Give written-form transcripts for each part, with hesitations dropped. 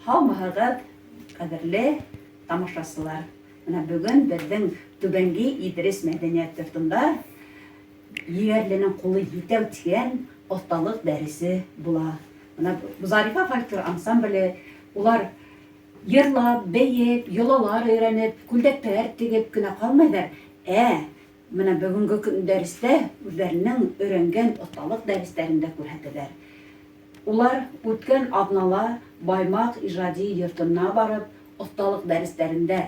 Һаумыһығыҙ, ҡәҙерле тамашасылар! Менә бөгөн беҙҙең Түбәнге Иҙрис мәҙәниәт йортонда Егәрленең ҡулы етәү тигән оҫталыҡ дәресе була. Менә Зарифа фольклор ансамбле улар йырлап, бейеп, йолалар өйрәнеп, күлдәктәр тегеп кенә калмайҙар, ә менә бөгөнгө көн дәрестә үзләренең өйрәнгән оҫталык дәресләрен дә күрһәтәләр. Улар үткән аҙнала Баймак ижади йортона барып, оҫталык дәресләрендә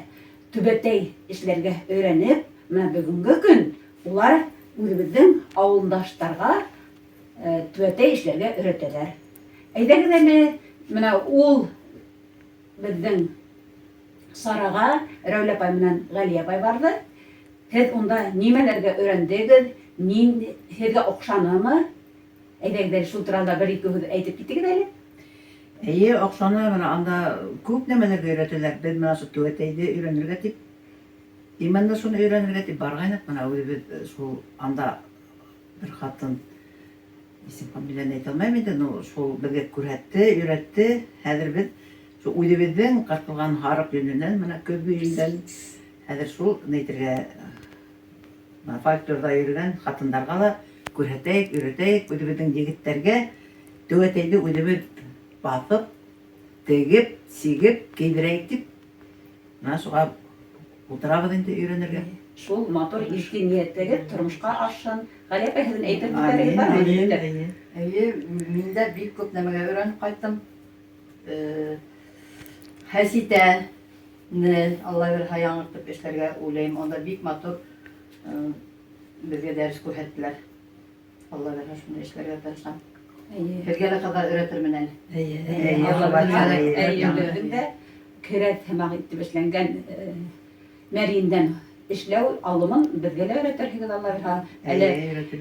түбәтәй эшләргә өйрәнеп, менә бөгөнгө көн улар үзебезнең авылдаштарга түбәтәй эшләргә өйрәтәләр. Әйҙәгеҙ әле, менә ул беҙҙең сараға Рәүлә апай менән Ғәлиә апай барҙы. Һеҙ унда нимәләргә өйрәндегеҙ, нин һеҙгә оҡшанымы? Әйҙәгеҙ әле шул турала бер-ике һүҙ әйтеп китегеҙ әле. Әйе, оҡшаны, менә анда күп нәмәләргә өйрәтәләр. Беҙ менә шул түбәтәйҙе өйрәнергә дип, именно шуны өйрәнергә дип барғайныҡ. Менә үҙебеҙ шул анда бер хатын, исем фамилияны әйтә алмайым инде, но шул беҙгә күрһәтте, өйрәтте. Хәҙер беҙ шул үҙебеҙҙең ҡырҡылған һарыҡ йөнөнән, менә көҙгө йөндән хәҙер шул нәйтергә менә фольклорҙа йөрөгән хатындарға ла күрһәтәйек, өйрәтәйек, үҙебеҙҙең егеттәргә түбәтәйҙе үҙебеҙ баҫып, тегеп, сигеп, кейҙерәйек дип, менә шуға ултырабыҙ инде өйрәнергә. Шул матур изге ниәтегеҙ тормошҡа ашһын. Ғәлиә апай, һеҙҙең әйтер һүҙҙәрегеҙ бармы? Амин, әйе. Әйе, мин дә бик күп нәмәгә өйрәнеп ҡайттым. Хәситәне Алла бирһә яңыртып эшләргә уйлайым. Анда бик матур беҙгә дәрес күрһәттеләр. Алла бирһә шуны эшләргә тырышам. Әйе. Һеҙгә лә ҡыҙҙар өйрәтермен әле. Әйе, әйе. Беҙҙең дә керәт һымаҡ итеп эшләнгән мәрйендән эшләү алымын беҙгә лә өйрәтерһегеҙ, Алла бирһә. Әле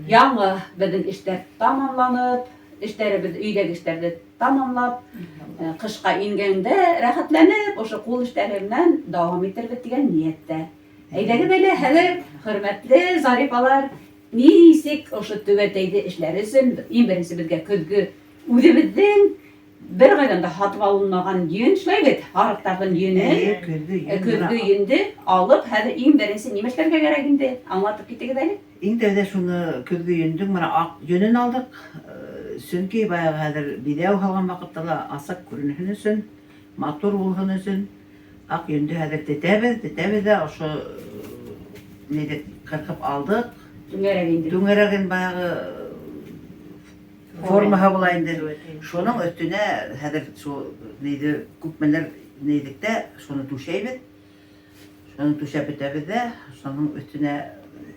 яңы беҙҙең эштәр тамамланып, эштәребеҙ, өйҙәге эштәрҙе тамамлап, ҡышҡа ингәндә рәхәтләнеп, ошо ҡул эштәре менән дауам итербеҙ тигән ниәттә. Әйҙәгеҙ әле хәҙер, хөрмәтле Зарифалар, нисек ошо түбәтәйҙе эшләр өсөн иң беренсе беҙгә көҙгө үҙебеҙҙең бер ҡайҙан да һатып алынмаған йөн, шулай бит, һарыҡтарҙың йөнөн, Әйе, көҙгө йөн. Көҙгө йөндө алып, хәҙер иң беренсе нимә эшләргә кәрәк инде? Аңлатып китегеҙ әле. Иң тәүҙә шуны көҙгө йөндөң менә аҡ йөнөн алдыҡ. Сөнки баяғы хәҙер биҙәү һалған ваҡытта ла асыҡ күренһен өсөн, матур булһын өсөн аҡ йөндө хәҙер тетәбеҙ, тетәбеҙ ҙә ошо ниҙе ҡырҡып алдыҡ. Түңәрәк инде. Түңәрәген баяғы формаһы була инде. Шуның өҫтөнә хәҙер шул ниҙе күпмелер нейҙектә шуны түшәйбеҙ. Шуны түшәп бөтәбеҙ ҙә, шуның өҫтөнә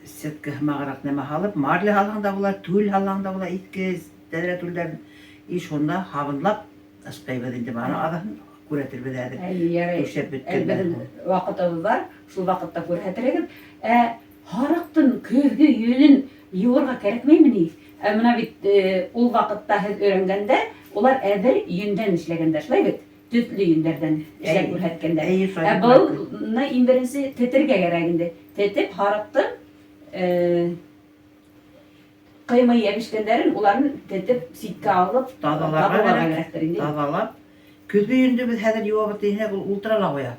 сетка һымағыраҡ нәмә һалып, марля һалһаң да була, түл һалһаң да була, иҫке тәҙрә түлдәрен. И шунда һабынлап ышҡыйбыҙ инде. Бары аҙаһын күрәтербеҙ хәҙер. Әйе, ярай. Түшәп Әле бөткәндән беҙҙең һуң. ваҡытыбыҙ бар, шул ваҡытта күрһәтерегеҙ. Ә һарыҡтың көҙгө йөнөн йыуырға кәрәкмәйме ни? Ә менә бит ул ваҡытта һеҙ өйрәнгәндә, улар әҙер йөндән эшләгәндәр, шулай бит? Төҫлө йөндәрҙән эшләп күрһәткәндәр. Әйе, шулай. Ә былны иң беренсе тетергә кәрәк инде. Тетеп, һарыҡтың ҡыймый йәбешкәндәрен уларын тетеп ситкә алып, Таҙаларға кәрәктер кәрәк. Инде. Таҙалап. Көҙгө йөндө беҙ хәҙер йыуабыҙ тиһәк, ул ултыра ла ҡуя.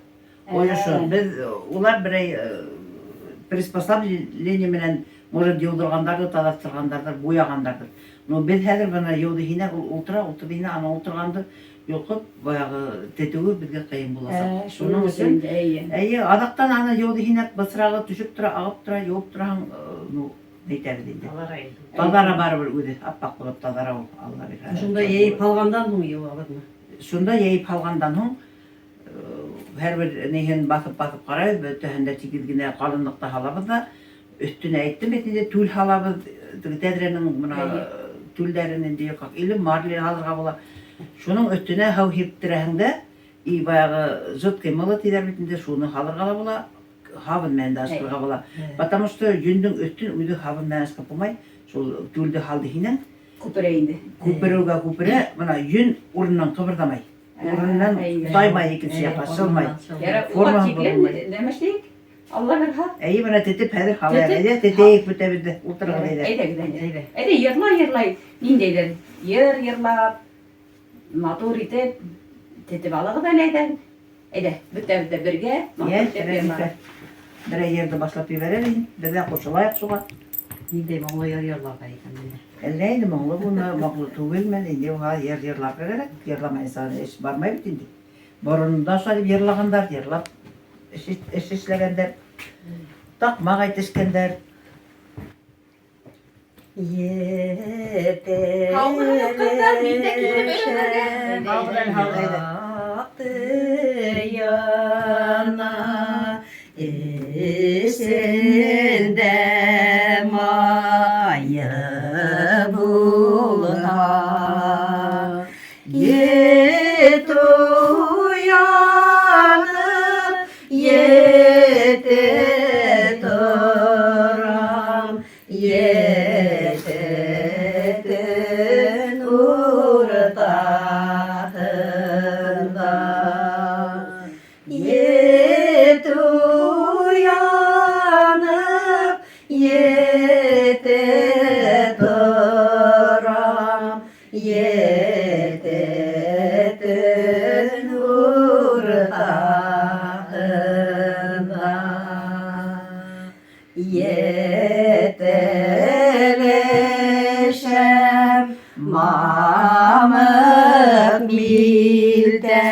Ойошо. Беҙ улар берәй приспособление менән, может, йыуҙырғандарҙыр, таҙартырғандарҙыр, буяғандарҙыр. Но беҙ хәҙер бына йыуҙы һинәк, ул ултыра, ултырҙы һинә, ана ултырғанды йолҡоп, баяғы тетеүе беҙгә ҡыйын буласаҡ. Шуның өсөн әйе. Әйе, аҙаҡтан аны йыуҙы һинәк, бысрағы төшөп тора, ағып тора, йыуып тораһаң, ну, әйтәбеҙ инде. Таҙара инде. Таҙара барыбер үҙе, аппаҡ булып таҙара ул, Алла бирһә. Шунда йәйеп һалғандан һуң йыуабыҙмы? Шунда йәйеп һалғандан һуң һәр бер ниһен баҫып-баҫып ҡарайбыҙ, бөтәһен дә тигеҙ генә ҡалынлыҡта һалабыҙ ҙа, өҫтөнә әйттем бит инде, түл һалабыҙ, теге тәҙрәнең бына түлдәрен инде йоҡаҡ или марля һалырға була. Шуның өҫтөнә һыу һиптерәһең дә, и баяғы жидкий мыло тиҙәр бит инде, шуны һалырға ла була, һабын менән дә ышҡырға була. Потому что йөндөң өҫтөн үҙе һабын менән ышҡып булмай, шул түлде һалды һинең. Күперә инде. Күпереүгә күперә, бына йөн урынынан ҡыбырҙамай. Урынынан таймай икенсе яҡҡа, сылмай. Ярай, уға тиклем нәмә эшләйек? Алла бирһә. Әйе, бына тетеп хәҙер һалайыҡ. Әйҙә, тетәйек бөтәбеҙ дә, ултырығыҙ әйҙә. Әйҙәгеҙ, әйҙә. Әйҙә, йырлай-йырлай, ниндәйҙер йыр йырлап, матур итеп Тетеп алығыҙ әле әйҙә. Әйҙә, бөтәбеҙ дә бергә матур Йә, итеп йырлайыҡ. Берәй йырҙы башлап ебәрер инең. Беҙ ҙә ҡушылайыҡ шуға. Ниндәй моңло йыр йырларға икән менә. Әллә инде моңло булмы, моңло түгелме, инде уға йыр йырларға кәрәк. Йырламайынса эш бармай бит инде. Боронда шулай дип йырлагандар, йырлап эш, эш эшләгәндәр. Такмак әйтешкәндәр. Һаумыһығыҙ, ҡыҙҙар, мин дә килдем өйрәнергә. Яҡты яна, эсендә майы булһа. Ете уянып, ете торам, ете төн уртаһында. Ете уянып, ете торам, ете төн уртаһында. Етелешәм мамыҡ билдә,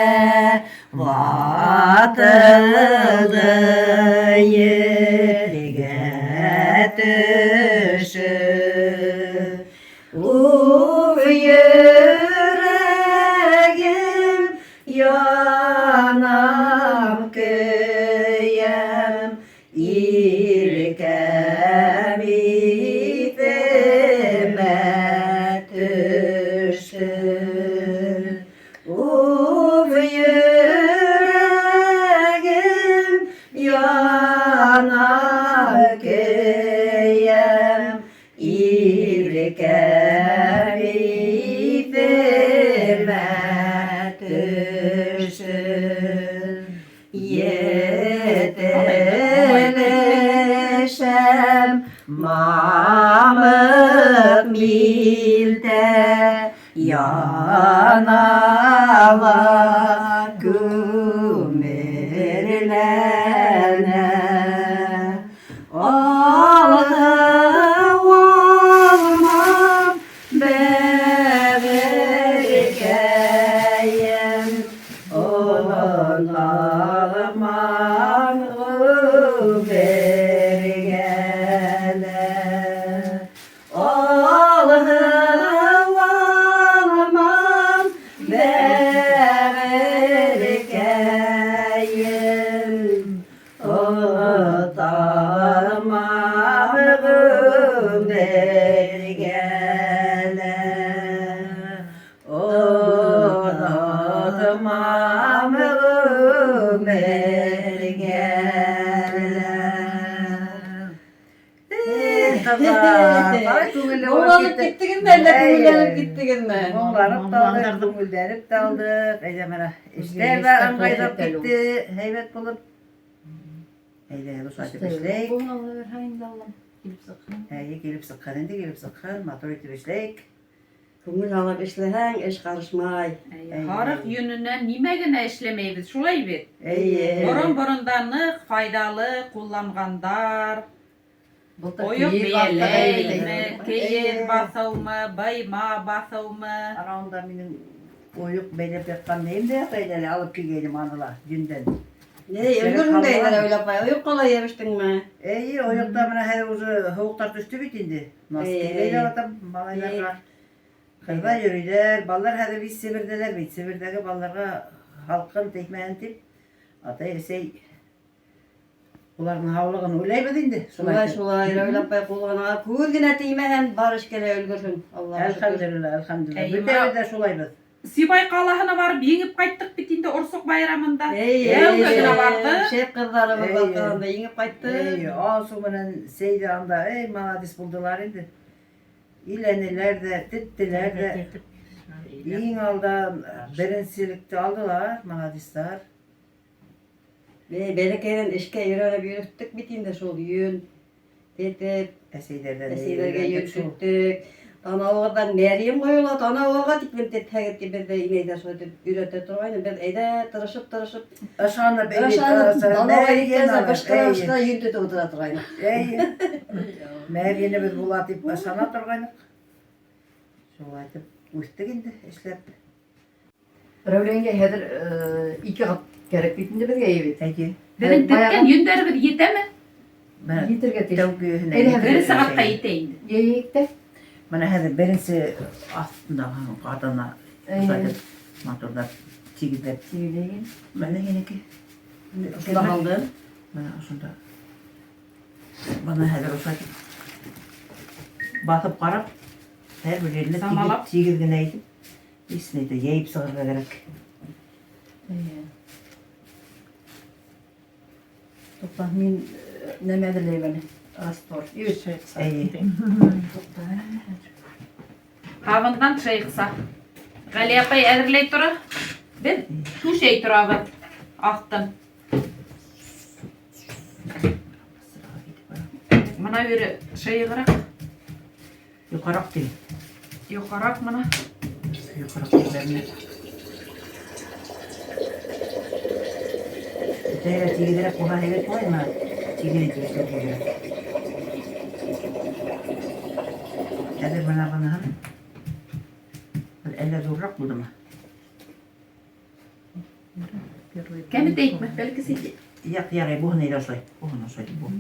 ватылды ергә төшөп. Уф, йөрәгем, янам, көйәм, иркәм иҫемә төштө. Уф, йөрәгем, янам, көйәм, иркәм иҫемә төштө. Етелешәм мамыҡ билдә, яна ла күмерләнә. Алһыу алмам, бәғеркәйем, оноталмам ғүмергә лә. Алһыу алмам, бәғеркәйем, оноталмам ғүмергә лә. Онотмам ғүмергә лә. Эх, ҡыҙҙар, ҡалай күңелле булып Моңланып китте. киттегеҙме, әллә күңелләнеп киттегеҙме? Моңланып та алдыҡ, күңелләнеп тә алдыҡ. Әйҙә менә эштәр ҙә ыңғайлап китте, һәйбәт булып. Әйҙә, дуҫлар, итеп эшләйек. Әйе, килеп сыҡҡан инде, килеп сыҡҡан, матур итеп эшләйек. Күңел һалып эшләһәң, эш ҡарышмай. Һарыҡ йөнөнән нимә генә эшләмәйбеҙ, шулай бит? Эйе. Борон-боронда ныҡ файҙалы ҡулланғандар. Былтыр Ойоҡ кейеҙ баҫтыҡ бейәләйме, әйбәт. кейеҙ баҫыумы, быйма баҫыумы? Ана унда минең ойоҡ бәйләп ятҡан нейем дә ята ине әле, алып килгәйнем аны ла, йөндән. Ней, өлгөрҙөң дә инде Рәүил апай, ойоҡҡа ла йәбештеңме? Эйе, ойоҡта менә хәҙер уже һыуыҡтар төштө бит инде. Носки Эйе. бәйләп ятам малайларға. Ҡырҙа йөрөйҙәр, балалар хәҙер бит Себерҙәләр бит. Себерҙәге балаларға һалҡын теймәһен тип, атай-әсәй уларҙың һаулығын уйлайбыҙ инде. Шулай, итеп. шулай, Рәүил апай, ҡулығына күҙ генә теймәһен, бар эшкә лә өлгөрһөң. Аллаға шөкөр. Әлхәмдүлилләһ, әлхәмдүлилләһ. Әй, Бөтәбеҙ ҙә шулайбыҙ. Сибай ҡалаһына барып еңеп ҡайттыҡ бит инде Орсоҡ байрамында. Эй, Тәүге генә барҙыҡ. Шәп ҡыҙҙарыбыҙ Эй. арҡаһында еңеп ҡайтты. Эй, Алсыу менән Сәйҙә анда, эй, молодец булдылар инде. Иләнеләр ҙә, теттеләр ҙә. Иң алдан беренселекте алдылар, молодецтар. Бей, бәләкәйҙән эшкә өйрәнеп йөрөттөк бит инде шул йөн тетеп, Әсәйҙәрҙән әсәйҙәргә йөн өйрәндек шул. теттек. Танауығыҙҙан мәрйен ҡойола, танауығыҙға тиклем тетһәгеҙ тип беҙҙе инәйҙәр шулай итеп өйрәтә торғайны. Беҙ әйҙә тырышып-тырышып, Ышанып, ышанып, танауға еткәнсә бышҡыра-бышҡыра йөн тетеп ултыра торғайныҡ. Әйе. Мәрйенебеҙ була тип ышана торғайныҡ. Шулай итеп үҫтек инде эшләп. Рәүләнгә хәҙер ике ҡат кәрәк бит инде беҙгә, әйе бит. Әйе. Беҙҙең теткән йөндәребеҙ етәме? Менә Етергә тейеш. тәүгеһенә Әйҙә, етергә Бер тейеш, сәғәткә әйе. етә инде. Йәйек тә. Менә хәҙер беренсе аҫтындағы ҡатына Әйе. итеп матурлап тигеҙләп. Тигеҙләгән. Менә һинеке. Шунда һалдым. Менә ошонда. Бына хәҙер ошолай итеп баҫып ҡарап, һәр бер еренә Самалап. тигеҙ генә итеп, исенә итеп йәйеп сығырға кәрәк. Әйе. Туҡта, мин нәмә әҙерләйем әле. Раствор. Әйе. Туҡта. Һабындан шыйыҡса. Ғәли апай әҙерләй тора. Беҙ түшәй торабыҙ аҫтын. Сыраға китеп бара. Мына бире шыйығыраҡ, Юҡараҡ тиң. юҡараҡ мына. Юҡараҡ тигәнне. Бөтәһе лә тигеҙерәк булһа һәйбәт була инде. Тигеҙ итеп эшләргә кәрәк. Хәҙер бына быныһын бер әллә ҙурыраҡ булдымы? Кәметәйекме? Бәлки сит. Яҡ, ярай, буһын әйҙә ошолай. Буһын ошолай итеп бу.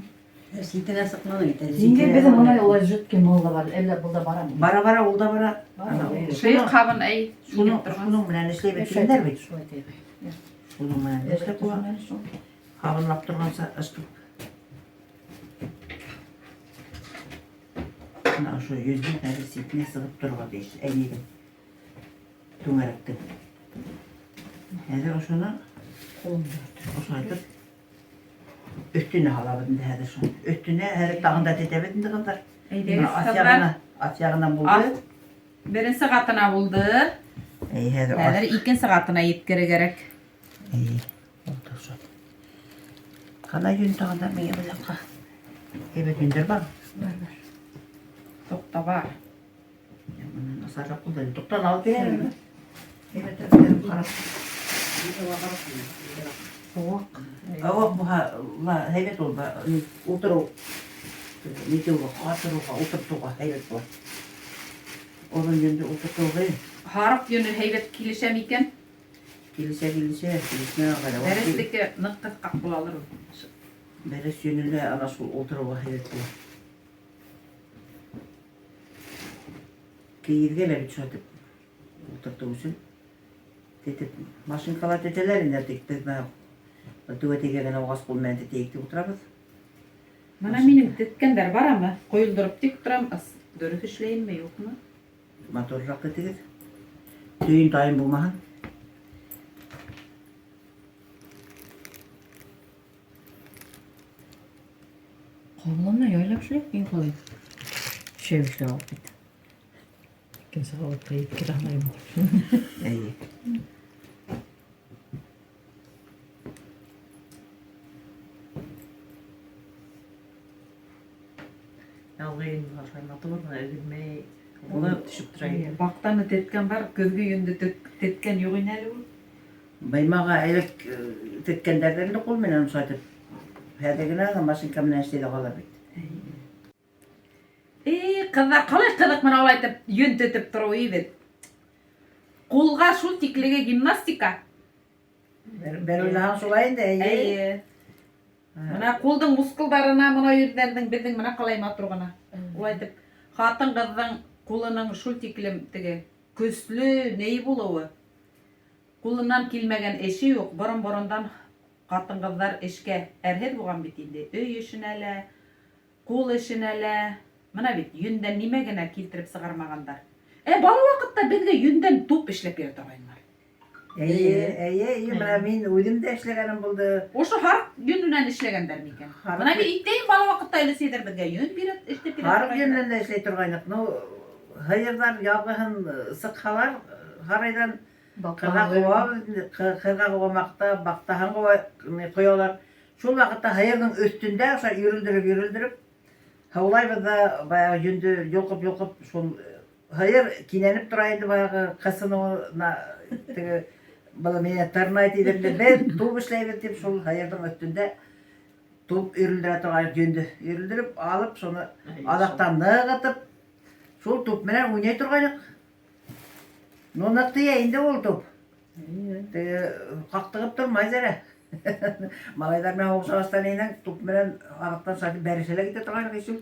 Ситенә сыҡманы бит әле. Еңгә беҙҙең мына улай жидкий мол да бар. Әллә был да барамы? Бара бара, ул да бара. Бара, Ана, әйе. Шыйыҡ һабын әй, Шуның, инеп торған. шуның менән эшләй бөткәндәр бит. Шулай тиҙ. Шуның менән эшләп була. Һабынлап торғанса ышҡып. Мына ошо йөҙҙөң хәҙер ситенә сығып торорға тейеш. Әйнең. Түңәрәктең. Хәҙер ошоно ошолай итеп өҫтөнә һалабыҙ инде хәҙер шуны. Өҫтөнә хәҙер тағын да тетәбеҙ инде, ҡыҙҙар. Әйҙәгеҙ, Мына аҫ ҡыҙҙар. яғына, аҫ яғына булды. Аҫ. Беренсе ҡатына булды. Әй, хәҙер аҫ. Хәҙер икенсе ҡатына еткере кәрәк. Әй, булды ошо. Ҡана йөн тағын да миңә был яҡҡа. Һәйбәт йөндәр бар. Туҡта бар. Бына насарыраҡ булды. Туҡтан алып киләләрме? Һәйбәт ҡарап. Һыуыҡ. Ауаҡ булһа, ла һәйбәт ул, ултырыу, нитеүгә, ҡатырыуға, ултыртыуға һәйбәт була. Оҙон йөндө ултыртыу ҡыйын. Һарыҡ йөнө һәйбәт килешә микән? Килешә, килешә, килешмәй ағай. Бәрәстеке ныҡ ҡыҫҡаҡ булалыр ул. Бәрәс йөнө лә ана шул ултырыуға һәйбәт була. Кейеҙгә лә бит шулай итеп ултыртыу өсөн тетеп, машинкала тетәләр инде, тик беҙ бына түбәтәйгә генә ағас ҡул менән тетәйек тип ултырабыҙ. Мына минең теткәндәр барамы? Ҡойолдороп тик торам, дөрөҫ эшләйемме, юҡмы? Матурыраҡ тетегеҙ. Төйөн тайын булмаһын. Ҡабыламы, яйлап эшләйек, мин ҡалай. Шәп эшләп алып кит. Икенсе ҡабатҡа еткерә алмайым. Әйе. Ялғы ошолай матур ғына өҙөлмәй, булып төшөп тора ине. Баҡтаны теткән бар, көҙгө йөндө теткән юҡ ине әле ул. Баймаға элек теткәндәрҙе инде ҡул менән ошолай итеп. Хәҙер генә машинка менән эшләй ҙә ҡалар бит. Эй, ҡыҙҙар, ҡалай ҡыҙыҡ мына улай итеп йөн тетеп тороу бит. Ҡулға шул тиклеге гимнастика. Бер уйлаһаң шулай инде, әйе. Әйе. Мына ҡулдың мускулдарына, мына ерҙәрҙең беҙҙең мына ҡалай матур ғына. Улай итеп ҡатын-ҡыҙҙың ҡулының шул тиклем теге көслө ней булыуы. Ҡулынан килмәгән эше юҡ. Борон-борондан ҡатын-ҡыҙҙар эшкә әрһеҙ булған бит инде. Өй эшенә лә, ҡул эшенә лә. Мына бит йөндән нимә генә килтереп сығармағандар. Бала ваҡытта беҙгә йөндән туп эшләп бирә торғайнылар. Эйе, эйе, эйе, мына мин үҙем дә эшләгәнем булды. Ошо һарыҡ йөнөнән эшләгәндәр микән? Һарыҡ Мына мин әйтәйем, бала ваҡытта өләсәйҙәр беҙгә йөн бирә, эшләп бирә Һарыҡ торғайнылар. йөнөнән дә эшләй торғайныҡ. Ну, һыйырҙар яҙғыһын сыҡһалар, һарайҙан ҡырға ҡыуабыҙ инде, ҡырға ҡыуамаҡта, баҡтаһын ҡоялар. Шул ваҡытта һыйырҙың өҫтөндә ошо йөрөлдөрөп, йөрөлдөрөп, һыулайбыҙ ҙа баяғы йөндө йолҡоп-йолҡоп шул Һыйыр кинәнеп тора инде баяғы ҡысыныуына теге был мине тырнай тиҙер инде. Беҙ туп эшләйбеҙ тип шул һыйырҙың өҫтөндә туп өйрөлдөрә торғайныҡ йөндө. Өйрөлдөрөп алып шуны аҙаҡтан нығытып шул туп менән уйнай торғайныҡ. Ну ныҡ тейә инде ул туп. Теге ҡаҡтығып тормай зәрә. Малайҙар менән һуғыша башланы инең, туп менән аҙаҡтан шулай бәрелешә лә китә торғайныҡ ишеү.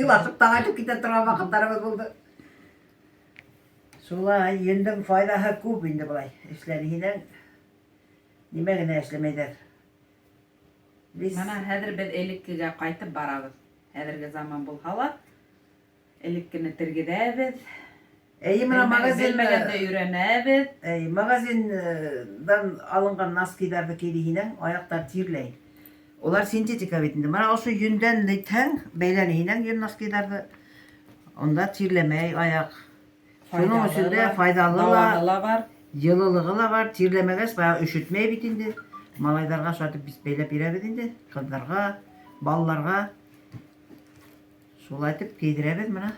Илашып та ҡайтып китә торған ваҡыттарыбыҙ булды. Шулай, йөндөң файҙаһы күп инде былай. Эшләнеһенән нимә генә эшләмәйҙәр. Бис... Мына хәҙер беҙ элеккегә ҡайтып барабыҙ. Хәҙерге заман булһа ла, элеккене тергеҙәбеҙ. Әйе, мына магазин Белмәгәндә өйрәнәбеҙ. Әй, магазиндан алынған носкиҙарҙы кейҙеһенәң, аяҡтар тирләй. Улар синтетика бит инде. Мына ошо йөндән нитһәң, бәйләнеһенәң йөн носкиҙарҙы, унда тирләмәй аяҡ. Шуның өсөн дә файҙалы ла, Дауаһы ла бар. йылылығы ла бар. Тирләмәгәс, баяғы өшөтмәй бит инде. Малайҙарға шулайтып бит бәйләп бирәбеҙ инде. Ҡыҙҙарға, балаларға. Шулайтып кейҙерәбеҙ мына.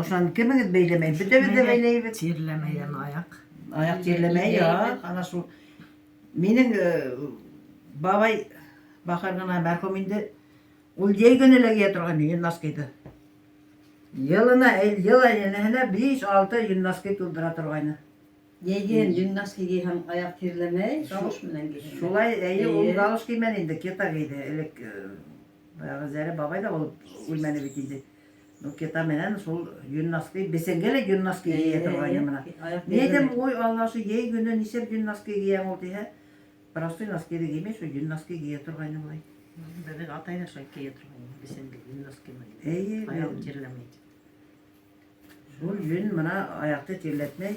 Ошонан кемегеҙ бәйләмәй? Бөтәбеҙ ҙә бәйләйбеҙ. Тирләмәйҙән аяҡ. Аяҡ тирләмәй, яҡ. Ана шул. Минең бабай бахыр ғына мәрхүм инде. Ул йәй көнө лә кейә торған йөн носкиҙы. Йылына, йыл әйләнәһенә 5-6 йөн носки тултыра торғайны. Йәйген йөн носки кейһәң аяҡ тирләмәй, галош менән кейһәң. Шулай, әйе, ул Эйе. галош кеймәне инде, кета кейҙе. Элек баяғы Зәрә бабай ҙа ул үлмәне бит инде. Ну, кета менән шул йөн носки, бесәнгә лә йөн носки кейә торғайны мына. Аяҡ Ни әйтәм, тирләмәй. ой, Алла, ошо йәй көнө нишләп йөн носки кейәң ул тиһә, простой носкиҙы кеймәй, шул йөн носки кейә торғайны былай. Беҙҙең атай ҙа шулай кейә торғайны. Бесәнгә йөн носки менән. Эйе, Аяғы тирләмәй. Шул йөн мына аяҡты тирләтмәй,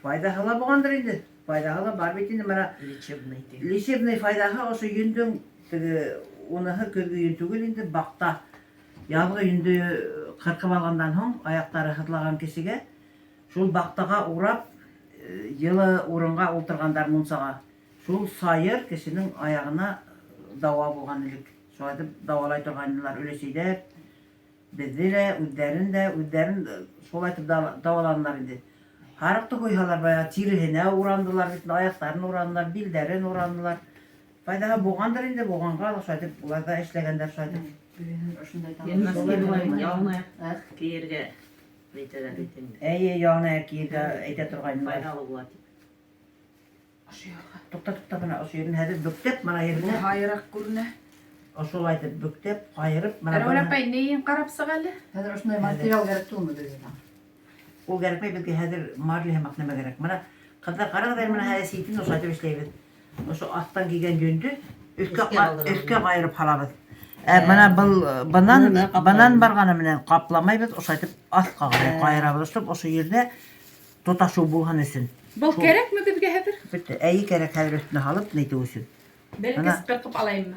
файҙаһы ла булғандыр инде. Файҙаһы ла бар бит инде мына. Лечебный ти. Лечебный файҙаһы ошо йөндөң теге уныһы көҙгө йөн түгел инде, баҡта. Яҙғы йөндө ҡырҡып алғандан һуң аяҡтары һыҙлаған кешегә шул баҡтаға урап йылы урынға ултырғандар мунсаға. Шул сайыр кешенең аяғына дауа булған элек. Шулай итеп дауалай торғайнылар өләсәйҙәр. Беҙҙе лә, үҙҙәрен дә, үҙҙәрен шулай итеп дауаланылар инде. Һарыҡты һуйһалар баяғы тиреһенә урандылар бит, аяҡтарын уранылар, билдәрен уранылар. Файҙаһы булғандыр инде, булғанға ла шулай итеп улар ҙа эшләгәндәр шулай итеп. Йөн носки былай ялан аяҡ кейергә әйтәләр бит инде. Әйе, ялан аяҡ кейергә әйтә торғайнылар. Файҙалы була тип. Туҡта, туҡта, бына ошо ерен хәҙер бөктәп, бына еренә. Һайыраҡ күренә. Ошолай итеп бөктәп, ҡайырып, бына Әруәл бына. апай, нейен ҡарап сыҡ әле? Хәҙер ошондай материал кәрәк түгелме беҙгә? Ул кәрәкмәй, беҙгә хәҙер марля һымаҡ нәмә кәрәк. Бына ҡыҙҙар ҡарағыҙ әле, бына хәҙер ситен ошолай итеп эшләйбеҙ. Ошо аҫтан кейгән йөндө өҫкә ҡайырып һалабыҙ. Бына был бынан барғаны менән ҡапламайбыҙ, ошолай итеп аҫҡа ҡарай ҡайырабыҙ, ошо ошо ерҙә тоташыу булһын өсөн. Был кәрәкме беҙгә хәҙер? Бөттө. Әйе, кәрәк хәҙер өҫтөнә һалып нәйтеү өсөн. Бәләкәс ҡырҡып алайыммы?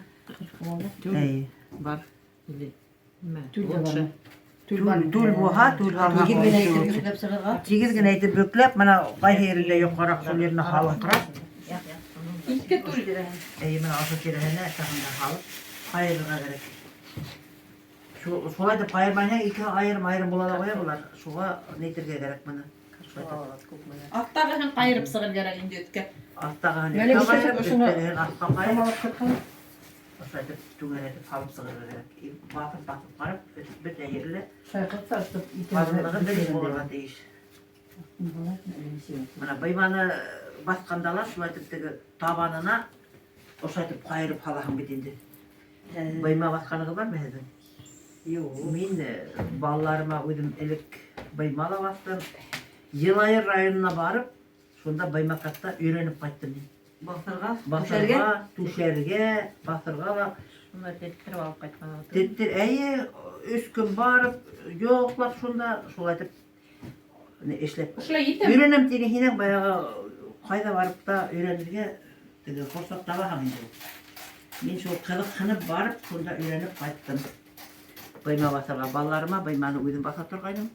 Әйе. Бар. Или нимә? Түл дә Лучше. бармы? Түл бармы? Түл булһа, түл һалһаң. Тигеҙ генә итеп бөкләп сығырға. Тигеҙ генә итеп бөкләп, бына ҡайһы ерендә йоҡараҡ, шул еренә һалыңҡырап. Ике түл. Әйе, бына ошо тирәһенә тағында һалып ҡайырырға кәрәк. Шулай итеп ҡайырмайһаң, ике айырым-айырым була ла ҡуя былар. Шуға нәйтергә кәрәк быны. Аҫтағыһын ҡайырып сығыр кәрәк инде өҫкә. Аҫтағыһын Мәлик, өҫкә ҡайырып, ошоно өҫтәгеһен аҫҡа ҡайырып. Самалап ҡырҡалар. Ошолай итеп түңәрәтеп һалып сығырға кәрәк. Баҫып, баҫып ҡарап, бөтә ере лә Шайҡып та ышып ҡалынлығы бер булырға тейеш. Бына быйманы баҫҡанда ла шулай итеп теге табанына ошолай итеп ҡайырып һалаһың бит инде. Быйма баҫҡанығыҙ бармы һеҙҙең? Юҡ. Мин балаларыма үҙем элек быйма ла баҫтым. Йылайыр районына барып, шунда быймаҡатта өйрәнеп ҡайттым мин. Баҫырға, Баҫырға, түшәргә, баҫырға ла. Шунда теттереп алып ҡайтҡан. Теттер, әйе, өс көн барып, йоҡлап шунда, шулай итеп эшләп. Ошолай етәме? Өйрәнәм тине һинең баяғы ҡайҙа барып та өйрәнергә теге форсат табаһың инде. Мин шул ҡыҙыҡһынып барып, шунда өйрәнеп ҡайттым. Быйма баҫырға балаларыма быйманы үҙем баҫа торғайным.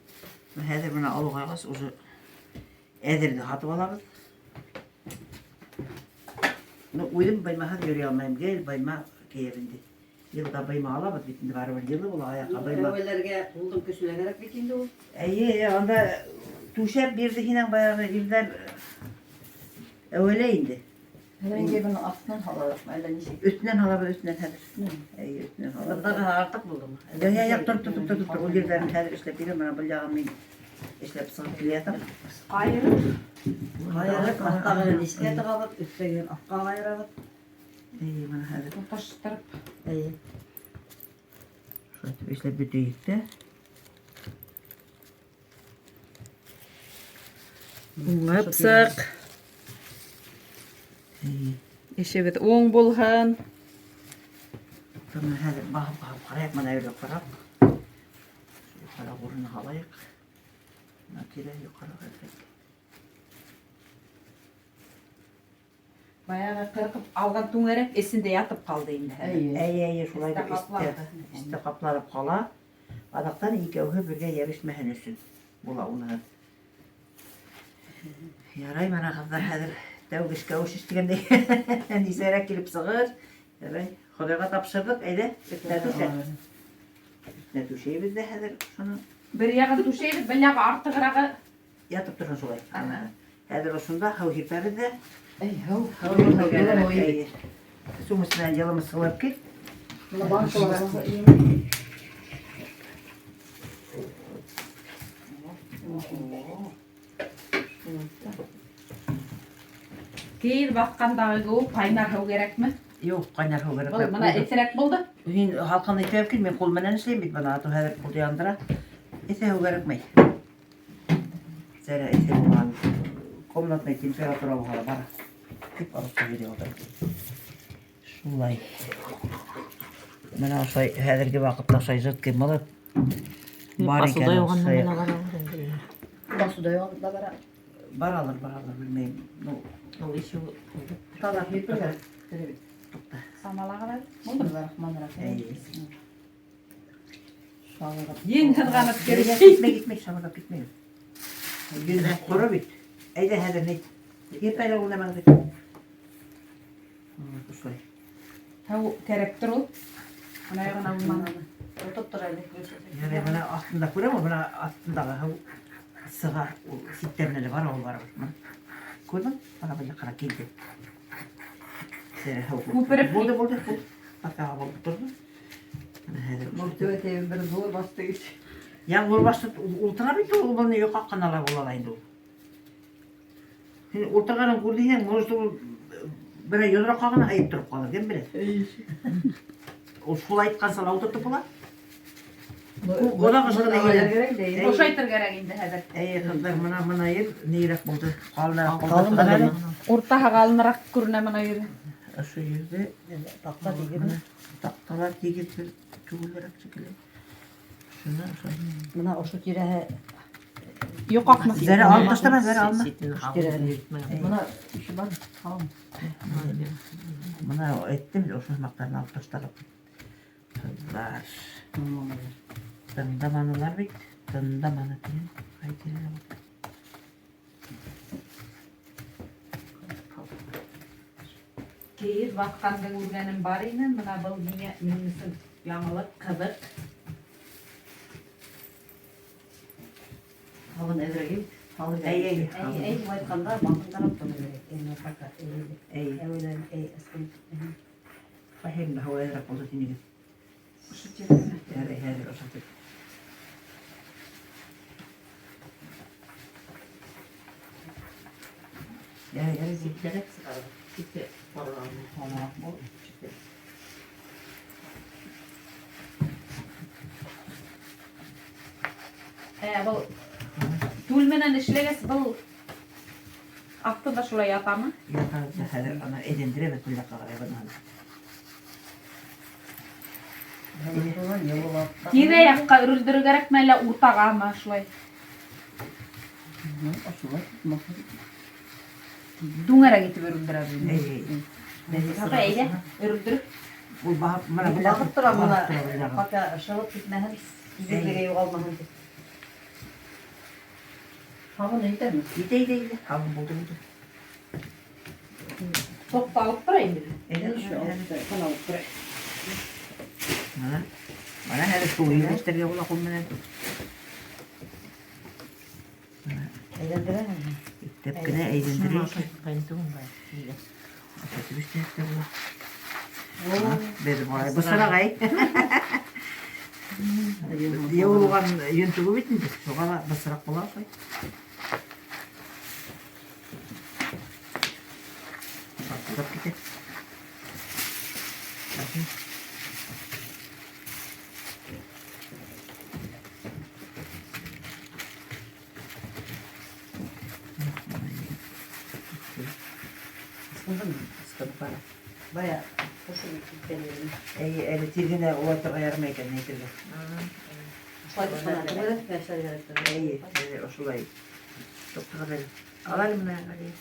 Хәҙер бына олоғайғас уже әҙерҙе һатып алабыҙ. Ну, үҙем быймаһыҙ йөрөй алмайым, гел быйма кейәм инде. Йылға быйма алабыҙ бит инде барыбер йылы була аяҡҡа быйма. Әүәләргә ҡулдың көсө лә кәрәк бит инде ул. Әйе, анда түшәп бирҙе һинең баяғы ирҙәр әүәлә инде. Әллә инде быны аҫтынан һалабыҙмы, әллә нисек? Өҫтөнән һалабыҙ, өҫтөнән хәҙер. Әйе, өҫтөнән һалабыҙ. Бындағы артыҡ булдымы? Юҡ, юҡ, тор, тор, тор, тор, тор. Ул ерҙәрен хәҙер эшләп бирәм, мына был яғын мин эшләп сығып килә ятам. Ҡайырып. Ҡайырып, аҫтағыһын эскә тығабыҙ, өҫтәгеһен аҫҡа ҡайырабыҙ. Әйе, мына хәҙер. Тоташтырып. Әйе. Шулай итеп эшләп бөтәйек тә. Уңып сыҡ. Әйе. Эшебеҙ уң булһын. Бына хәҙер баһып баһып ҡарайыҡ, мына юҡараҡ. Юҡараҡ урынына һалайыҡ. Мына тирә юҡараҡ әҙерәк. Баяғы ҡырҡып алған түңәрәк эсендә ятып ҡалды инде. Әйе. Әйе, әйе, шулай Өҫтә итеп өҫтә, ҡапланды. өҫтә ҡапланып ҡала. Аҙаҡтан икәүһе бергә йәбешмәһен өсөн була уныһы. Ярай, мына ҡыҙҙар хәҙер тәүге эшкә эш тигәндәй нисәрәк килеп сығыр. Ярай, Хоҙайға тапшырҙыҡ, әйҙә, өҫтөнә түшә. Өҫтөнә түшәйбеҙ ҙә хәҙер шуны. Бер яғын түшәйбеҙ, бер яғы артығырағы. Ятып торһон шулай. Ана. Хәҙер ошонда һыу һирпәбеҙ ҙә. Әй, һыу, Һыу һыу, һирпәргә һыу. кәрәк, әйе. Сум өҫтөнән йылымы сығып кит. Бына банкалар. Кейеҙ баҫҡандағы кеүек ҡайнар һыу кәрәкме? Юҡ, ҡайнар һыу кәрәк. Был мына эҫерәк булды. Һин һалҡын итеп кил, мин ҡул менән эшләйем бит бына, ату хәҙер ҡулды яндыра. Эҫе һыу кәрәкмәй. Зәрә эҫе булған комнатный температура булһа ла бара. Тип алып йөрөй ултыра. Шулай. Мына ошолай хәҙерге ваҡытта ошолай жидкий мыло бар икән. Басыуҙа юғандан Шулай. гына баралыр инде. Басыуҙа юғанда да бара. Баралыр, баралыр, белмәйем. Ну, Ул еще таҙа һирпергә. Туҡта. Самалағыҙ әле. Бисмиллахиррахманиррахим. Әйе. Шабырҙап. Ең һыҙғанып Китмәй, кереш. китмәй, китмәй, шабырҙап китмәй. Йөҙ ҡоро бит. Әйҙә хәҙер ни. Һирп әле ул нәмәңде. Ошолай. Һыу кәрәктер ул. Мына яғына булманы. Тотоп тор әле. Ярай, бына аҫтында күрәм, бына аҫтындағы һыу сыға, ул ситтәренә лә бара, ул барыбер. Мына. Күрҙең? Бына был яҡҡа килде. Һыу. Күпереп Булды, булды, булды. Артаға булып торҙо. Мына хәҙер Был төбәтәйем бер ҙур басты ич. Я ҙур башты ултыра бит ул, быны йоҡаҡ ҡына ла була ла инде ул. Һин ултырғанын күрҙең, может ул берәй йоҙроҡҡа ғына һыйып тороп ҡалыр, кем белә? Ул шулай әйткәнсә ла ултыртып була. Оҙаҡ ышҡына килә. Бушайтыр кәрәк инде хәҙер. Әйе, ҡыҙҙар, мына мына ер нейерәк булды. Ҡалыныраҡ булды. Ҡалын Ҡара әле. Уртаһы ҡалыныраҡ күренә мына ере. Ошо ерҙе Таҡта тигеҙ. мына таҡталар тигеҙ бер түгелерәк шикелле. Шуны ошо. Мына ошо тирәһе Йоҡаҡмы? Зәрә алып ташлама, зәрә алма. Мына иши бар, һалым. Мына әйттем, ошо һымаҡтарҙы алып ташларға. Ҡыҙҙар. Тыңдаманылар бит. Тыңдаманы тигән. Ҡай тирәлә булды? Кейеҙ баҫҡанды күргәнем бар ине, мына был миңә минең өсөн яңылыҡ, ҡыҙыҡ. Һалын әҙерәк бит. Һалын. Әй, әй, Әй, әй, былай әйткәндә баҡындараҡ торор кәрәк. Әй, пока. Әй, Әй, әүәлән, әй, әсҡен. ҡайһы һыу әҙерәк булды тинегеҙ. Ошо тирәлә. Ярай, хәҙер ошатып. Ярай, ярай, Ситтәрәк сығарып, сите ҡарағанын. Ул Был түл менән эшләгәс, был аҫтында шулай ятамы? Ята, хәҙер ана әйләндерәбеҙ был яҡҡа ҡарай бына. Тирә яҡҡа өрөлдөрөр кәрәкме, әллә уртағамы шулай? Түңәрәк итеп өрөлдөрәбеҙ инде. Әй, әй. Ата, әйҙә, өрөлдөрөп. Ул баһып, мына был Бағып тора мына, бағып тора был яғы. пока шылып китмәһен, тигеҙлеге юғалмаһын тип. Һабын әйтәме? Итә, итә, итә. Һабын булды, булды. Тоҡталып тора инде. Әйҙә, Ҡана алып тора. Менә. Менә хәзер шул эшләргә була кул менән. Әйләндерәме? Ипләп кенә әйләндерик. Әйләндерә. Ашатып эшләп тә була. Бер малай бысрак ай. Йыуылған йөн түгел бит инде. Шуға ла бысрак була шулай. Шартлап китә. Ысҡындымы? Ысҡынып бара. Бая ҡушып киткән едем. Әй, әле тиҙ генә улайтырға ярамай икән әйтергә. Шулай ҡушҡанан түгел, нәрсә кәрәк. Әйе, әле ошолай. Туҡтағыҙ әле. Ал әле менә, Ғәлиә.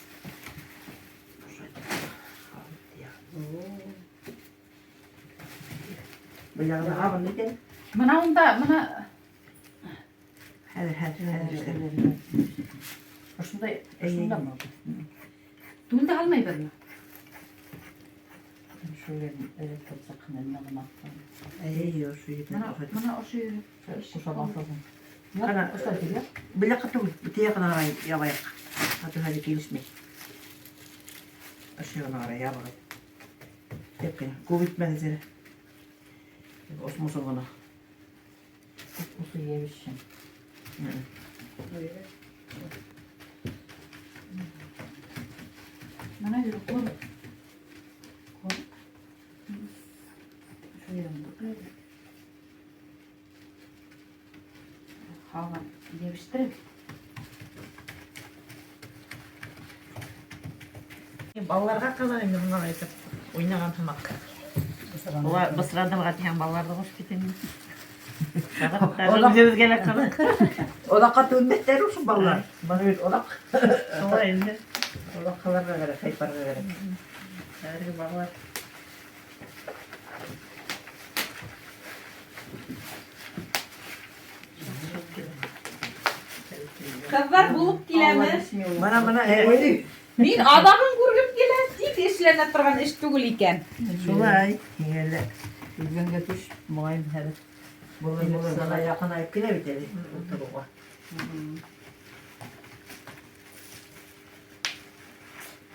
Был яғына һабын икән. Мына унда, мына Хәҙер, хәҙер, хәҙер эшләр. Ошондай, Әйе. ошондамы? түлде алмайбыҙмы? Шул ерен электр саҡһын мәғлүматты. Әйе, ошо ерҙән Мына оҡшайтып. мына ошо ере. Ҡуша баҫылған. Ҡара. Ошо тигә. Был яҡҡа түгел, теге яғына ҡарай ябайыҡ. Ату хәҙер килешмәй. Ошо яғына ҡарай ябығыҙ. Тәп кенә. Күп итмәгеҙ әле. Осмосон ғына. Ошо ебешен. Мына ере ҡоро. Шул ерен Һабын ебештереп. Балаларға ҡалыр инде бынан әйтеп уйнаған һымаҡ. Улар бысрандырға тигән балаларҙы ҡушып китә инде. Үҙебеҙгә лә ҡалыр. Оҙаҡҡа түҙмәҫтәр ошо балалар. Бына бит оҙаҡ. Шулай инде. Оҙаҡ ҡалырға кәрәк, ҡайтарға кәрәк. Хәҙерге балалар. Ҡыҙҙар булып киләме? Мына, мына, әй, Мин аҙағын күргем килә, тиҙ эшләнә торған эш түгел икән. шулай. Һиңә лә Өлгәнгә төш, моғайын хәҙер. булыр, булыр. Бына яҡынайып килә бит әле ултырыуға.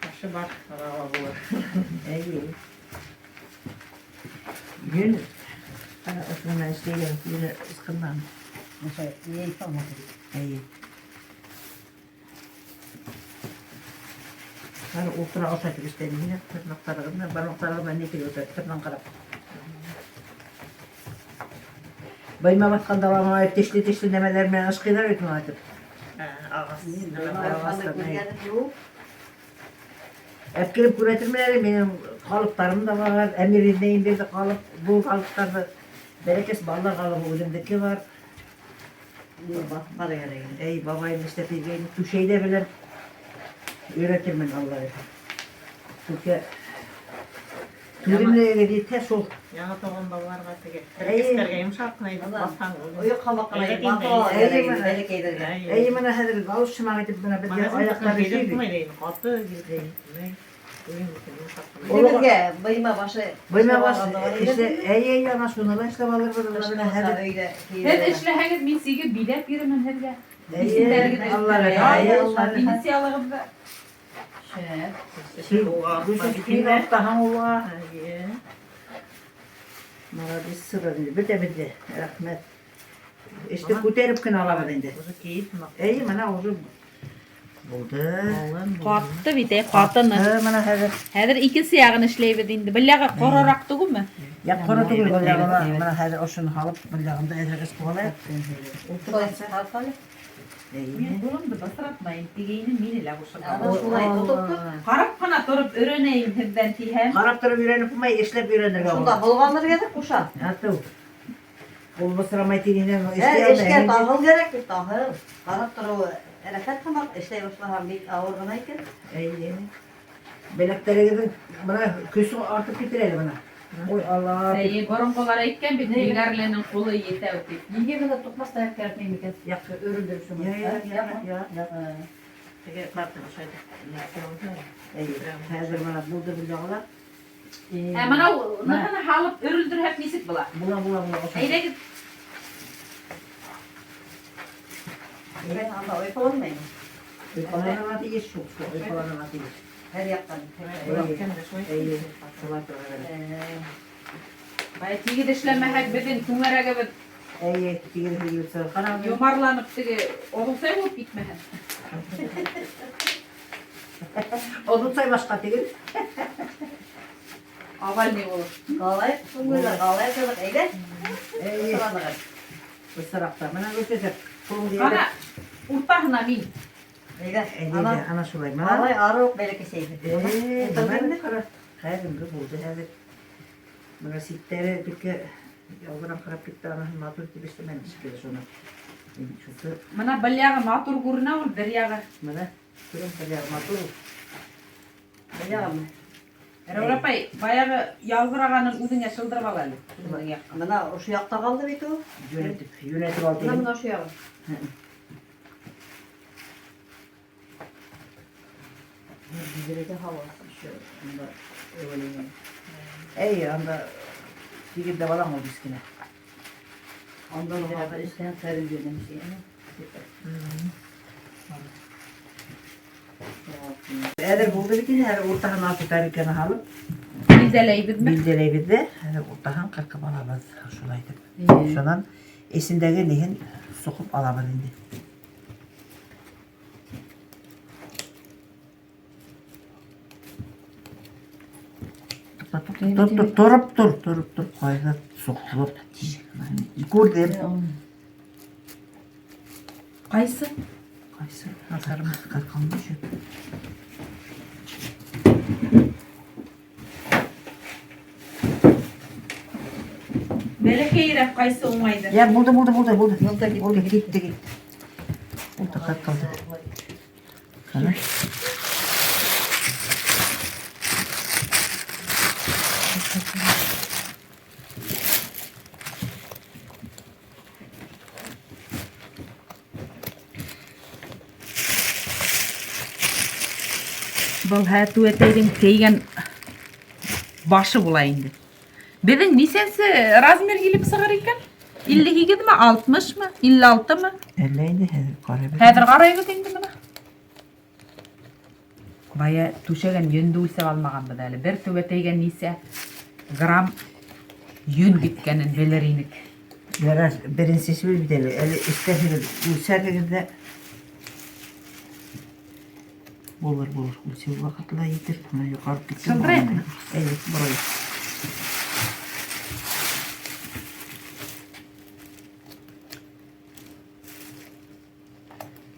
Башы бар, ҡарауға булыр. Әйе. Йөн ана ошо менән эшләгән, йөнө ысҡынған. Ошо ей алмады. Әйе. Ҡара ултыра оҡшайтып эшләне. Һине тырнаҡтары ғына, бармаҡтары ғына ни килеп ултыра, тырнан ҡарап. Быйма баҫҡанда ла мына тешле-тешле нәмәләр менән ышҡыйҙар бит моны әйтеп. Ағас. Ағастан, әйе. Күргәнем юҡ. Әпкилеп күрһәтермен әле, минең ҡалыптарым да бар, Әмир инәйем бирҙе ҡалып, был ҡалыптарҙы бәләкәс балалар ҡалыбы үҙемдеке бар. Баҫмаға кәрәк. Эй, бабайым эшләп биргәйне, түшәй ҙә беләм. Өйрәтермен Алла бирһә. Түкә түҙемлегегеҙ етһә шул. Яңы тыуған балаларға теге Әйе. бәләкәстәргә йомшаҡ ҡына итеп баҫһаң, Ойоҡ һымаҡ ҡына Әйе, баҫып ала әйе, кәрәк мына. инде, бәләкәйҙәргә. Әй, мына хәҙер галош һымаҡ итеп мына беҙгә аяҡтар өшөй бит. Ҡаты килеп, Үҙебеҙгә быйма башы. Быйма баш эшлә, әй, әй, ана шуны ла эшләп алырбыҙ, мына хәҙер. Өйҙә Һеҙ эшләһәгеҙ, мин сигеп биҙәп йөрөмөн һеҙгә. Әйе, Исемдәрегеҙ Алла бирһә, әйе, Алла бирһә. Инициалығыҙҙы. Шәп. Һин оҫтаһың улға. Молодец, сығыр инде, бөтәбеҙ ҙә, рәхмәт. Эште күтәреп кенә алабыҙ инде. Уже кейеп һымаҡ. Әйе, мына уже булды. Ҡатты бит, әй, ҡатыны. Һы, мына хәҙер. Хәҙер икенсе яғын эшләйбеҙ инде. Был яғы ҡорораҡ түгелме? Яҡ ҡоро түгел был яғына. Мына хәҙер ошоно һалып, был яғында әҙерәк эш ҡылайыҡ. Ултырғанса. Әйе. Мин ҡулымды бысратмайым тигәйнем, мине лә ҡушырға. Ана шулай тотоп тор. Ҡарап ҡына тороп өйрәнәйем һеҙҙән тиһәм. Ҡарап тороп өйрәнеп булмай, эшләп өйрәнергә Шунда була. болғаныр кәрәк ҡуша. Атыу. Ҡул бысрамай тигәндән Ә, эшләй эшкә алмай. таһыл кәрәк бит, таһыл. Ҡарап тороуы рәхәт һымаҡ, эшләй башлаһаң бик ауыр ғына икән. Әйе. Беләктәрегеҙҙең мына көсө артып китер әле бына. Ой, Алла. Әйе, боронғолар әйткән бит, егәрленең ҡулы етәү тип. Ниңә генә туҡмас таяҡ кәрәкмәй микән? Яҡ. Өрөлдөрөп шуны. Я, я, я, я. Теге ҡатын ошо Әйе. Хәҙер мына булды был яғына. Ә мынауныһын һалып өрөлдөрһәк нисек була? Була, була, була. Әйҙәгеҙ. Әйҙә, анда ойпаланмаймы? Ойпаланырға тейеш шул, шул ойпаланырға тейеш. Һәр яҡтан. Эйе, шулай торға кәрәк. Бая тигеҙ эшләмәһәк, беҙҙең түңәрәгебеҙ Эйе, тигеҙ килеп сыға. Ҡара. йомарланып теге оҙонсай булып китмәһен. Оҙонсай башҡа түгел. Овальный булып. Ҡалай күңелле, ҡалай ҡыҙыҡ. Әйҙә. Эйе. Бысранығыҙ. Бысраҡта. Мына Гөлсәсәк, ҡулыңды Ҡара, уртаһына мин. Әйҙә. Әйҙә, Ана, ана шулай. Мына. Алай ары уҡ бәләкәсәйбеҙ. Бына ҡара. Хәҙерге булды хәҙер. Бына ситтәре бик ялбырап ҡарап китте, анаһын матур итеп эшләмәне шикелле шуны. Мин шушы Мына бер яғы матур күренә ул, бер яғы. Мына күрәм, бер яғы матур ул. Бер яғымы? Рәүрә апай, баяғы ялбырағанын үҙеңә шылдырып ал әле. Үҙеңдең яҡҡа. Мына ошо яҡта ҡалды бит ул. Йүнәтеп, йүнәтеп ал Мына тигән. мына ошо яғы. Бигерәк һауа ошо Анда әүәләнгән. Әй, анда тигеҙләп алам ул кескенә. Анда ла эшләгән хәҙер биргән шей. Әҙер булды бит инде, хәҙер уртаһын асып тарелканы һалып, Билдәләйбеҙме? билдәләйбеҙ ҙә, хәҙер уртаһын ҡырҡып алабыҙ, шулай итеп. Шунан эсендәге ниһен соҡоп алабыҙ инде. Тор, тор, тороп тор, тороп тор, ҡайҙа соҡолоп. Күрҙем. Ҡайсы? Ҡайсы? Ҡырҡылмай шул. Бәләкәйерәк ҡайсы уңайҙыр? Я, булды, булды, булды, булды. Булды, китте, китте. Булды, ҡырҡылды. Ҡара. Был түәтәйҙең кейгән башы була инде. Беҙҙең нисәнсе размер килеп сығыр икән? Илле һигеҙме, алтмышмы, илле алтымы? Әллә инде хәҙер ҡарайбыҙ. Хәҙер ҡарайбыҙ инде мына. Бая түшәгән йөндө үлсәп алмағанбыҙ әле. Бер түбәтәйгә нисә грамм йөн киткәнен белер инек. Ярар, беренсеһе бит әле. Әле эшләрһегеҙ, үлсәрһегеҙ ҙә. Булыр, булыр. Үлсәү ваҡыты ла етер. Мына юғарып китте. Шылдырайыҡмы? Әйе, борайыҡ.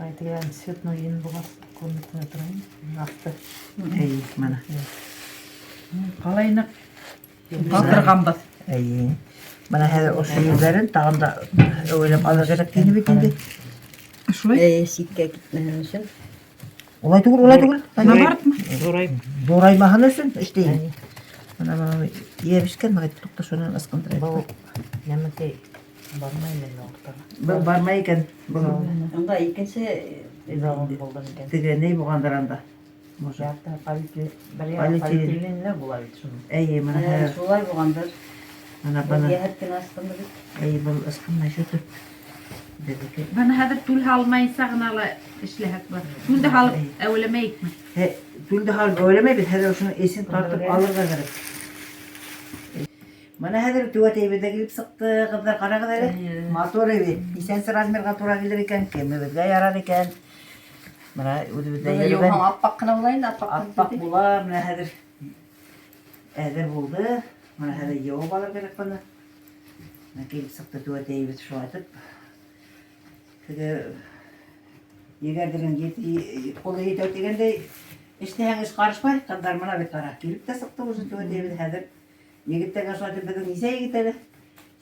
Ай, тигән цветной йөн булғас күренеп кенә тора инде. Аҡты. Әйе, мына. Ҡалай ныҡ ҡатырғанбыҙ. Әйе. Мына хәҙер ошо ерҙәрен тағын да әүәләп алыр кәрәк тине бит инде. Шулай? Әйе, ситкә китмәһен өсөн. Улай түгел, улай түгел. Наоборотмы? Ҙурайып. Ҙураймаһын өсөн эшләйем. Мына мына йәбешкән, мына туҡта шунан ысҡындырайыҡ. Был нәмәкәй бармай инде уртаға. Был бармай икән. Был Унда икенсе Изағын булды микән? теге ни булғандыр анда. Может. Ярты бер яғы Полиэтилен. полиэтиленле була бит шуның. Әйе, мына хәҙер. шулай булғандыр. Мына быны. Йәһәт кенә асҡынды бит. Әйе, был ысҡынмай шөкөр. Беҙҙеке. Быны хәҙер түл һалмайынса ғына ла эшләһәк бар. Түлде һалып әүәләмәйекме? Түлде һалып әүәләмәйбеҙ, хәҙер ошоноң эсен тартып алырға кәрәк. Мына хәҙер түбәтәйебеҙ ҙә килеп сыҡты, ҡыҙҙар, ҡарағыҙ әле. Матур бит. Нисәнсе размерға тура килер икән, кемебеҙгә ярар икән. Мына үҙебеҙҙә Быны йөрөгән. йыуһаң аппаҡ ҡына була инде, аппаҡ. Аппаҡ була, мына хәҙер әҙер булды. Мына хәҙер йыуып алыр кәрәк быны. Мына килеп сыҡты түбәтәйебеҙ шулайтып. Теге егәрҙең ҡулы етәү тигәндәй, эшләһәң эш ҡарышмай, ҡыҙҙар мына бит ҡара. Килеп тә сыҡты уже түбәтәйебеҙ хәҙер. Егеттәргә шулайтып беҙҙең нисә егет әле?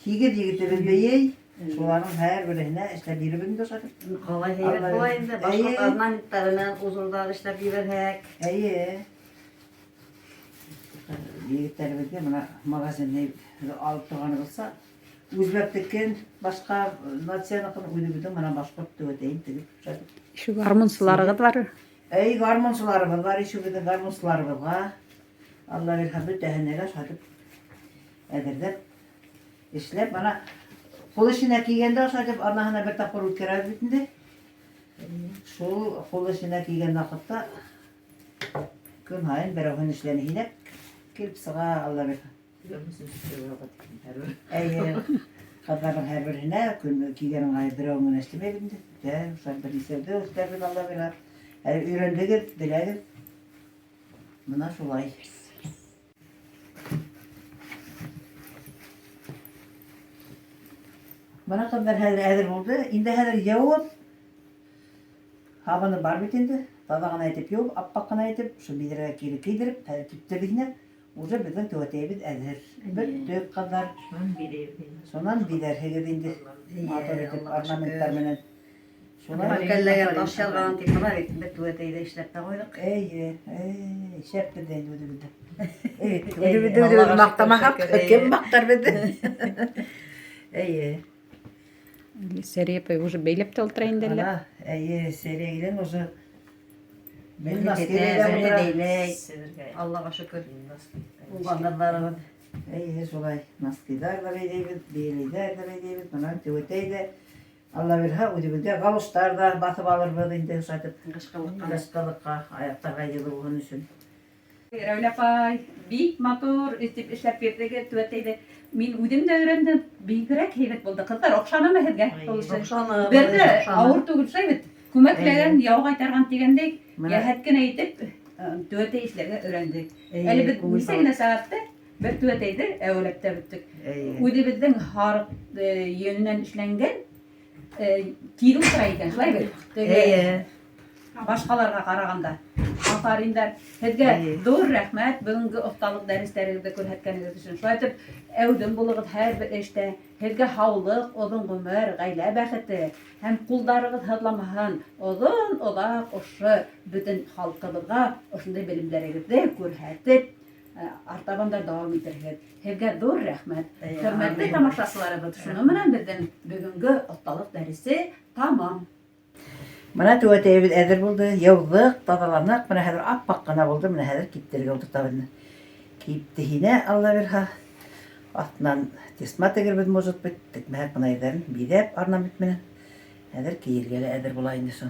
8 егетебеҙ бейей. Шуларҙың һәр береһенә эшләп биреп инде шулайтып. Ҡалай һәйбәт була инде, башҡорт орнаменттары менән узорҙар эшләп ебәрһәк. Эйе. Егеттәребеҙгә мына магазинны алып торғаны булса, үзбәктекен, башҡа нацияныҡын үҙебеҙҙең мына башҡорт түбәтәйен тегеп шулайтып. Ишү гармунсыларығыҙ бар. Эй, гармунсыларыбыҙ бар, ишү беҙҙең гармунсыларыбыҙға. Алла бирһә, бөтәһенә лә шулайтып әҙерләп, эшләп, бына ҡул эшенә килгәндә шулайтып аҙнаһына бер тапҡыр үткәрәбеҙ бит инде. Шул ҡул эшенә килгән ваҡытта көн һайын берәүһен эшләне һинәк килеп сыға, Алла бирһә. Әйе, ҡыҙҙарҙың һәр береһенә көн килгән ыңғай берәү генә эшләмәйбеҙ инде. Бөтә шулай бер нисәүҙе үҫтерәбеҙ, Алла бирһә. Әле өйрәндегеҙ, беләгеҙ. Бына шулай. Бына ҡыҙҙар хәҙер әҙер булды. Инде хәҙер йыуып, һабыны бар бит инде. Таҙа ғына итеп йыуып, аппаҡ ҡына итеп, шул биҙрәгә кире кейҙереп, хәҙер киптерҙек инде. Уже беҙҙең түбәтәйебеҙ әҙер. Бөттөк, ҡыҙҙар. Шунан биҙәйбеҙ инде. Шунан биҙәрһегеҙ инде. Матур итеп орнаменттар менән. Шулай. Үткәнләгән таш ялғанын тип бына бит бер түбәтәйҙе эшләп тә ҡуйҙыҡ. Эйе, эй, шәп беҙҙә инде үҙебеҙҙә. Үҙебеҙҙе үҙебеҙ Аллаға маҡтамаһаҡ, шөкөр, кем эйе. маҡтар беҙҙе? Эйе. Сәрия апай уже бәйләп тә ултыра инде әллә? Ана, эйе, Сәрия килен уже Берҙе носки тетә, бәйләп берҙе ултыра. бәйләй. Аллаға шөкөр. Уңған ҡыҙҙарыбыҙ. Эйе, шулай. Носкиҙар ҙа бәйләйбеҙ, бейәләйҙәр ҙә бәйләйбеҙ, бына түбәтәй ҙә. Алла бирһә, үҙебеҙгә галоштар ҙа баҫып алырбыҙ инде шулайтып. Ҡышҡылыҡҡа. Ҡышҡылыҡҡа, аяҡтарға йылы булһын өсөн. Рәүлә апай, бик матур итеп эшләп бирҙегеҙ түбәтәйҙе. Мин үҙем дә өйрәндем, бигерәк һәйбәт булды. Ҡыҙҙар, оҡшанымы һеҙгә был эше? Оҡшаны. Бер ҙә оҡшаны. ауыр түгел шулай бит. Күмәкләгән яу ҡайтарған тигәндәй, Бына, йәһәт кенә итеп түбәтәй эшләргә өйрәндек. эйе, Әле беҙ күңел нисә генә сәғәттә бер түбәтәйҙе әүәләп тә бөттөк. Эйе. Үҙебеҙҙең һарыҡ йөнөнән эшләнгән тиҙ ултыра икән, шулай бит? Теге Эйе. башҡаларға ҡарағанда. Афариндар. Һеҙгә Эйе. ҙур рәхмәт бөгөнгө оҫталыҡ дәрестәрегеҙҙе күрһәткәнегеҙ өсөн. Шулай итеп, әүҙем булығыҙ һәр бер эштә. Һеҙгә һаулыҡ, оҙон ғүмер, ғаилә бәхете һәм ҡулдарығыҙ һыҙламаһын. Оҙон оҙаҡ ошо бөтөн халҡыбыҙға ошондай белемдәрегеҙҙе күрһәтеп, артабан да дауам итерһегеҙ. Һеҙгә ҙур рәхмәт. Эйе, Хөрмәтле амин. тамашасыларыбыҙ, шуның менән беҙҙең бөгөнгө оҫталыҡ дәресе тамам. Бына түбәтәйебеҙ әҙер булды. Йыуҙыҡ, таҙаланыҡ. Бына хәҙер аппаҡ ҡына булды. Бына хәҙер киптерергә ултыртабыҙ инде. Кипте һине, Алла бирһә. Аҫтынан тесьма тегербеҙ, может быть, текмәһәк бына ерҙәрен биҙәп орнамент менән. Хәҙер кейергә лә әҙер була инде шул.